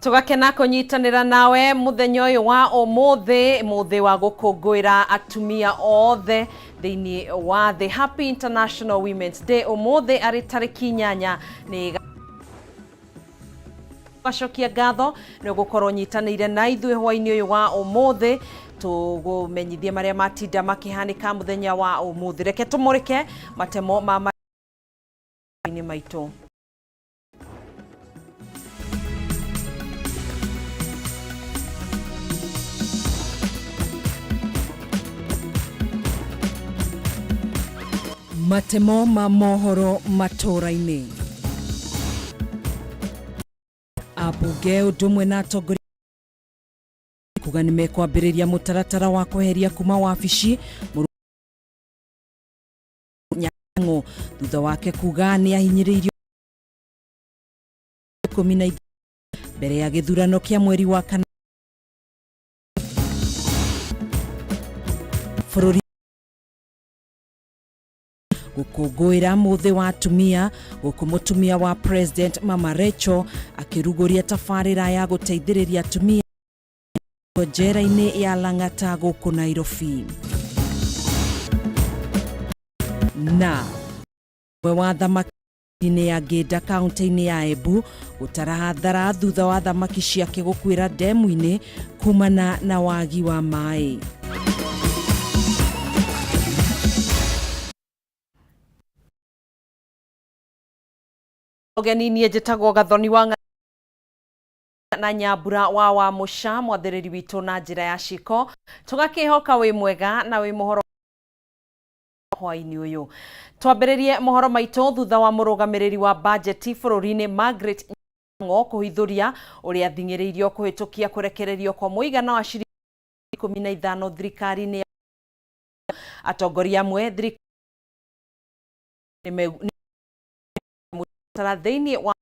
Tũgakena kũnyitanĩra nawe mũthenya ũyũ wa ũmũthĩ, mũthĩ wa gũkũngũĩra atumia othe thĩinĩ wa thĩ. Happy International Women's Day. Ũmũthĩ arĩ tarĩki 8 nĩ gacokia ngatho nĩ ũgũkorwo ũnyitanĩire na ithuĩ hwainĩ ũyũ wa ũmũthĩ, tũgũmenyithie marĩa matinda makĩhanĩka mũthenya wa ũmũthĩ. Reke tũmũrĩke matemo ma mainĩ maitũ. Matemo ma mohoro matũũra-inĩ. Ambunge ũndũ ũmwe na atongoria kuga nĩ mekwambĩrĩria mũtaratara wa kweheria kuma wabici Nyang'o thutha wake kuga nĩ ahinyĩrĩirio 15 mbere ya gĩthurano kĩa mweri wa kana bũrũri. Gũkũngũĩra mũthĩ wa atumia gũkũ mũtumia wa President Mama Rachel akĩrugũria tabarĩra ya gũteithĩrĩria atumia njera-inĩ ya Lang'ata gũkũ Nairobi. Na ũmwe wa thamaki-inĩ ya Ngĩnda kaunti-inĩ ya Embu gũtara hathara thutha wa thamaki ciake gũkuĩra ndemu-inĩ kumana na wagi wa maĩ. Ũgeni niĩ njĩtagwo Gathoni wa na Nyambura wa Mũca, mwathĩrĩri witũ na njĩra ya ciko. Tũgakĩhoka wĩ mwega na wĩ mũhoro hwainĩ ũyũ. Twambĩrĩrie mohoro maitũ thutha wa mũrũgamĩrĩri wa bajeti bũrũri-inĩ Margaret Nyang'o kũhithũria ũrĩa athing'ĩrĩirio kũhĩtũkia kũrekererio kwa mũigana wa ciringi 15 thirikari-inĩ. Atongoria amwe thirikari nĩ thĩinĩ wa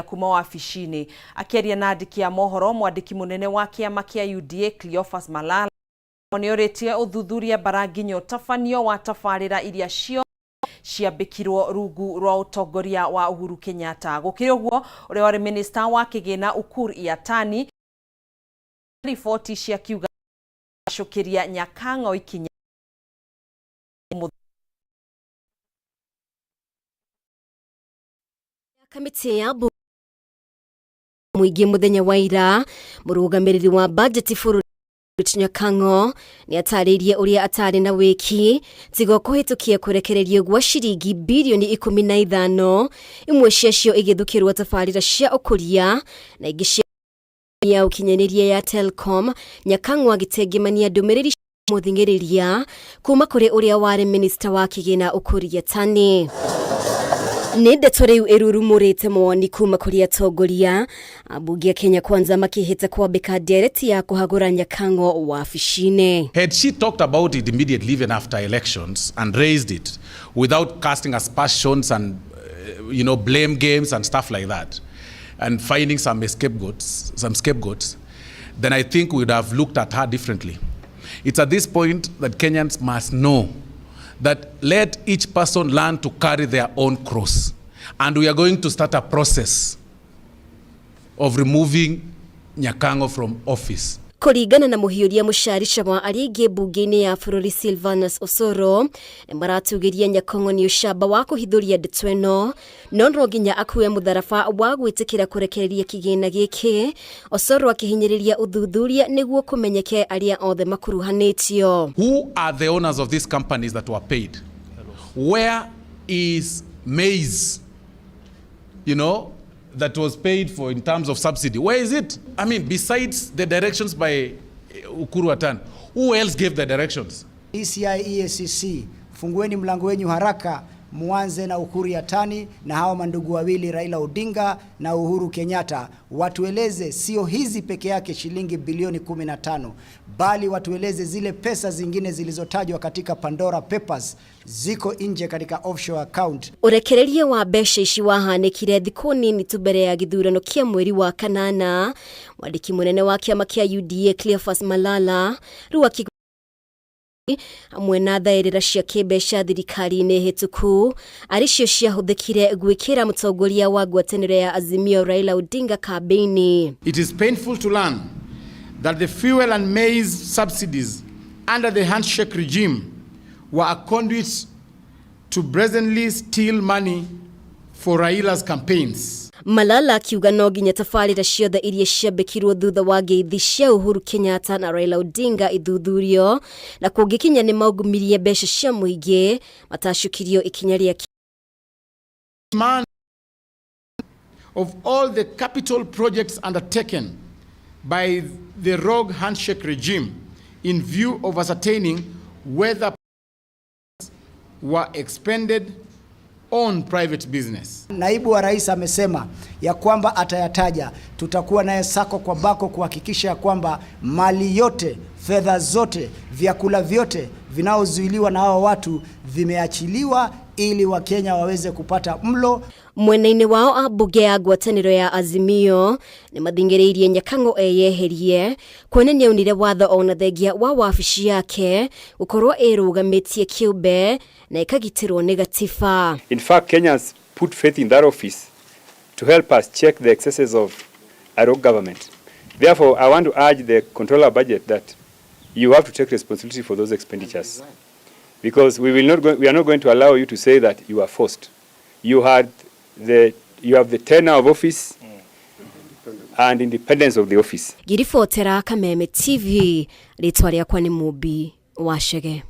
kuma wabici-inĩ. Akĩaria na andĩki a mohoro, mwandĩki mũnene wa kĩama kĩa UDA Cleophas Malala nĩ orĩtie ũthuthuria bara nginya ũtabanio wa tabarĩra iria cio ciambĩkirwo rungu rwa ũtongoria wa Uhuru Kenyatta. Gũkĩrĩ ũguo, ũrĩa warĩ minista wa kĩgĩna Ukur Yatani riboti cia kiuga cũkĩria Nyakang'o ikinya. Kamĩtĩ ya mũingĩ mũthenya wa ira, mũrũgamĩrĩri wa bajeti bũrũri Nyakang'o nĩ atarĩirie ũrĩa atarĩ na wĩki tiga kũhĩtũkia kũrekererio gwa ciringi birioni 15, imwe ciacio igĩthukĩrwo tabarĩra cia ũkũria na ingĩ cia ya ũkinyanĩria ya Telcom. Nyakang'o agĩtengemania ndũmĩrĩri mũthing'ĩrĩria kuma kũrĩ ũrĩa warĩ minista wa kĩgĩna Ukur Yatani. Nĩ ndeto rĩu ĩrurumũrĩte mawoni kuma kũrĩ atongoria ambunge a Kenya Kwanza makĩhĩta kwambĩka ndereti ya kũhagũra Nyakang'o wabici-inĩ. Had she talked about it immediately, even after elections, and raised it without casting aspersions and blame games and stuff like that, and finding some scapegoats, then I think we would have looked at her differently. It's at this point that Kenyans must know that let each person learn to carry their own cross. And we are going to start a process of removing Nyakang'o from office. Kũringana na mũhiũria mũcarica wa arĩa aingĩ mbunge-inĩ ya bũrũri Silvanus Osoro, nĩ maratugĩria Nyakang'o nĩ ũcamba wa kũhithũria ndeto ĩno, no no nginya akue mũtharaba wa gwĩtĩkĩra kũrekereria kĩgĩna gĩkĩ. Osoro akĩhinyĩrĩria ũthuthuria nĩguo kũmenyeke arĩa othe makuruhanĩtio. Who are the owners of these companies that were paid? Where is maize, that was paid for in terms of subsidy? Where is it? I mean, besides the directions by Ukur Yatani, who else gave the directions? DCI, EACC, fungueni mlango wenyu haraka, muanze na Ukur Yatani na hawa mandugu wawili Raila Odinga na Uhuru Kenyatta, watueleze sio hizi peke yake shilingi bilioni 15, bali watueleze zile pesa zingine zilizotajwa katika Pandora Papers ziko nje katika offshore account. Ũrekereria wa mbeca ici wahanĩkire thikũ nini tu mbere ya gĩthurano kĩa mweri wa kanana. Mwandĩki mũnene wa kĩama kĩa UDA Cleophas Malala rĩu. Hamwe na thaĩrĩra cia kĩmbeca thirikari-inĩ hĩtũku arĩ cio ciahũthĩkire gwĩkĩra mũtongoria wa ngwatanĩro ya Azimio Raila Odinga kambĩini. It is painful to learn that the fuel and maize subsidies under the handshake regime were a conduit to brazenly steal money for Raila's campaigns. Malala akiuga no nginya tabarĩra ciothe iria ciambĩkirwo thutha wa ngeithi cia Uhuru Kenyatta na Raila Odinga ithuthurio na kũngĩkinya nĩ maungumirie mbeca cia mũingĩ matacukirio ikinya rĩa Man of all the capital projects undertaken by the rogue handshake regime in view of ascertaining whether were expended on private business. Naibu wa rais amesema ya kwamba atayataja. Tutakuwa naye sako kwa bako kuhakikisha ya kwamba mali yote, fedha zote, vyakula vyote vinaozuiliwa na hawa watu vimeachiliwa ili Wakenya waweze kupata mlo. Mwena-inĩ wao ambunge ya ngwatanĩro ya Azimio nĩ mathing'ĩrĩirie Nyakang'o eyeherie kuona nĩaunire watho ona thengia wa wabici yake gũkorwo ĩrũgamĩtie kĩũmbe na ĩkagitĩrwo nĩ gatiba. In fact, Kenyans put faith in that office to help us check the excesses of our rogue government. Therefore, I want to urge the controller of budget that you have to take responsibility for those expenditures. Because we are not going to allow you to say that you are forced. You have the tenure of office and independence of the office. Ngiribotera Kameme TV, rĩtwa rĩakwa nĩ Mumbi wa Chege.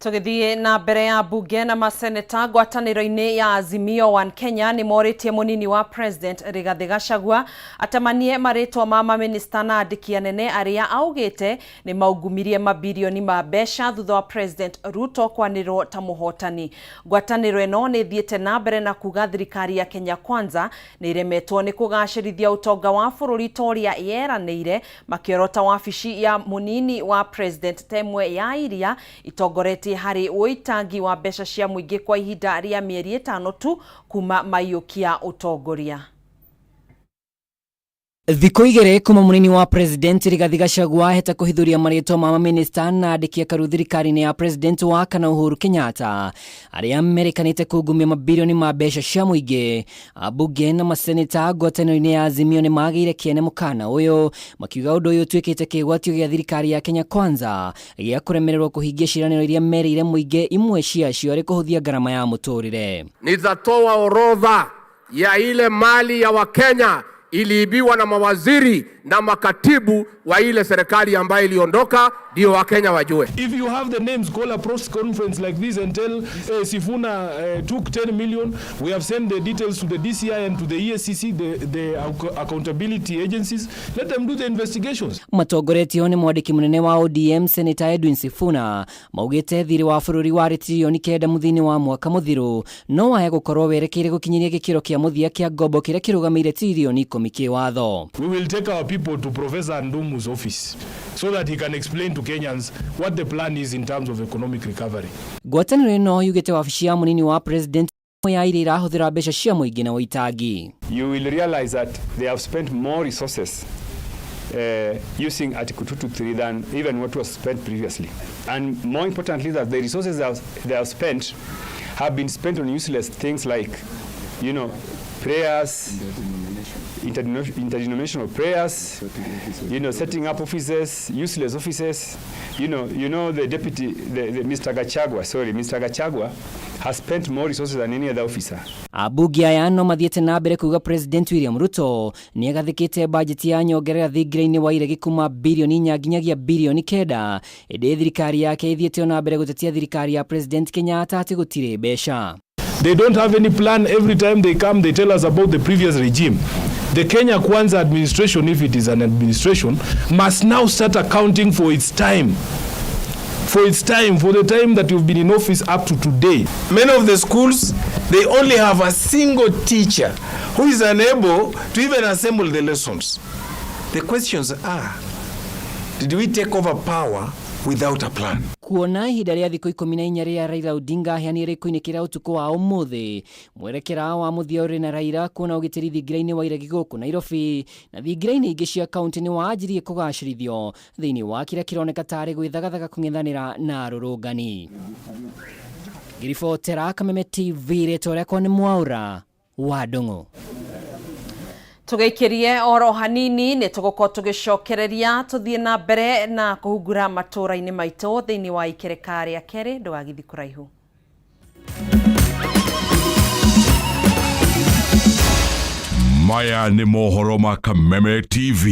Tũgĩthiĩ na mbere ya mbunge na maseneta ngwatanĩro-inĩ ya Azimio One Kenya nĩ morĩtie mũnini wa president Rigathĩ Gachagua atamanie marĩtwa ma mamĩnĩsta na andĩki anene arĩa augĩte nĩ maungumirie mabirioni ma mbeca thutha wa President Ruto kwanĩrĩrwo ta mũhotani. Ngwatanĩro ĩno nĩ ĩthiĩte na mbere na kuga thirikari ya Kenya Kwanza nĩ ĩremetwo nĩ kũgacĩrithia ũtonga wa bũrũri ta ũrĩa yeranĩire, makĩorota wabici ya mũnini wa president ta ĩmwe ya iria itongoretie harĩ ũitangi wa mbeca cia mũingĩ kwa ihinda rĩa mĩeri 5 tu kuma maiyũkia ũtongoria. Thikũ igĩrĩ kuma mũnini wa president Rigathi Gachagua ahĩta kũhithũria marĩtwa ma mamĩnĩsta na andĩki akaru thirikari-inĩ ya president wa kana Uhuru Kenyatta arĩa merĩkanĩte kungumia mabirioni ma mbeca cia mũingĩ. Ambunge na maseneta ngwatanĩro-inĩ ya Azimio nĩ magĩire kĩene mũkana ũyũ, makiuga ũndũ ũyũ ũtuĩkĩte kĩgwatio gĩa thirikari ya Kenya Kwanza gĩa kũremererwo kũhingia ciĩranĩro iria merĩire mũingĩ, imwe ciacio arĩ kũhũthia ngarama ya mũtũrĩre. Nitatoa orodha ya ile mali ya Wakenya iliibiwa na mawaziri na makatibu wa ile serikali ambayo iliondoka, ndio Wakenya wajue. If you have the names, call a press conference like this and tell Sifuna took 10 million. We have sent the details to the DCI and to the EACC, the accountability agencies. Let them do the investigations. Matongoretio nĩ mwandĩki mũnene wa ODM Senator Edwin Sifuna maugĩte thirĩ wa bũrũri warĩ tirioni 9 mũthia-inĩ wa mwaka mũthiru no wae gũkorwo werekeire gũkinyĩria gĩkĩro kĩa mũthia kĩa ngombo kĩrĩa kĩrũgamĩire tirioni 10 kĩwatho. We will take our people to Professor Ndung'u's office so that he can explain to Kenyans what the plan is in terms of economic recovery. Ngwatanĩro ĩno yugĩte wabici ya mũnini wa president ya iria irahũthĩra mbeca cia mũingĩ na ũitangi. You will realize that they have spent more resources using Article 223 than even what was spent previously. And more importantly, that the resources they have spent have been spent on useless things like, you know, prayers, interdenominational prayers, you know, setting up offices, useless offices. You know the deputy, the Mr. Gachagua, sorry, Mr. Gachagua has spent more resources than any other officer. Ambunge aya no mathiĩte na mbere kuuga President William Ruto nĩ agathĩkĩte bajeti ya nyongerera thingira-inĩ wa iregi kuma birioni 4 nginyagia birioni 9, ĩndĩ thirikari yake ĩthiĩte ona mbere gũtetia thirikari ya President Kenyatta atĩ gũtirĩ mbeca. They don't have any plan. Every time they come, they tell us about the previous regime. The Kenya Kwanza administration, if it is an administration, must now start accounting for its time. For its time, for the time that you've been in office up to today. Many of the schools, they only have a single teacher who is unable to even assemble the lessons. The questions are, did we take over power without a plan. Kuona ihinda rĩa thikũ 14 rĩa Raila Odinga aheanire rĩkoinĩkĩra ũtukũ wa ũmũthĩ, mwerekera wa mũthia ũrĩ na Raila kuona ũgitĩri thingira-inĩ wa iregi gũkũ Nairobi na thingira-inĩ ingĩ cia kaunti nĩ wanjirie kũgacĩrithio thĩinĩ wa kĩrĩa kĩroneka tarĩ gwĩthagathaga kũng'ethanĩra na arũrũngani. Ngĩribotera Kameme TV, rĩtwa rĩakwa nĩ Mwaũra wa Ndung'u. Tũgĩikĩrie oro hanini nĩ tũgũkorwo tũgĩcokereria tũthiĩ na mbere na kũhungura matũũra-inĩ maitũ thĩinĩ wa ikereka rĩa kerĩ. Ndũgagĩthiĩ kũraihu. Maya nĩ mohoro ma Kameme TV.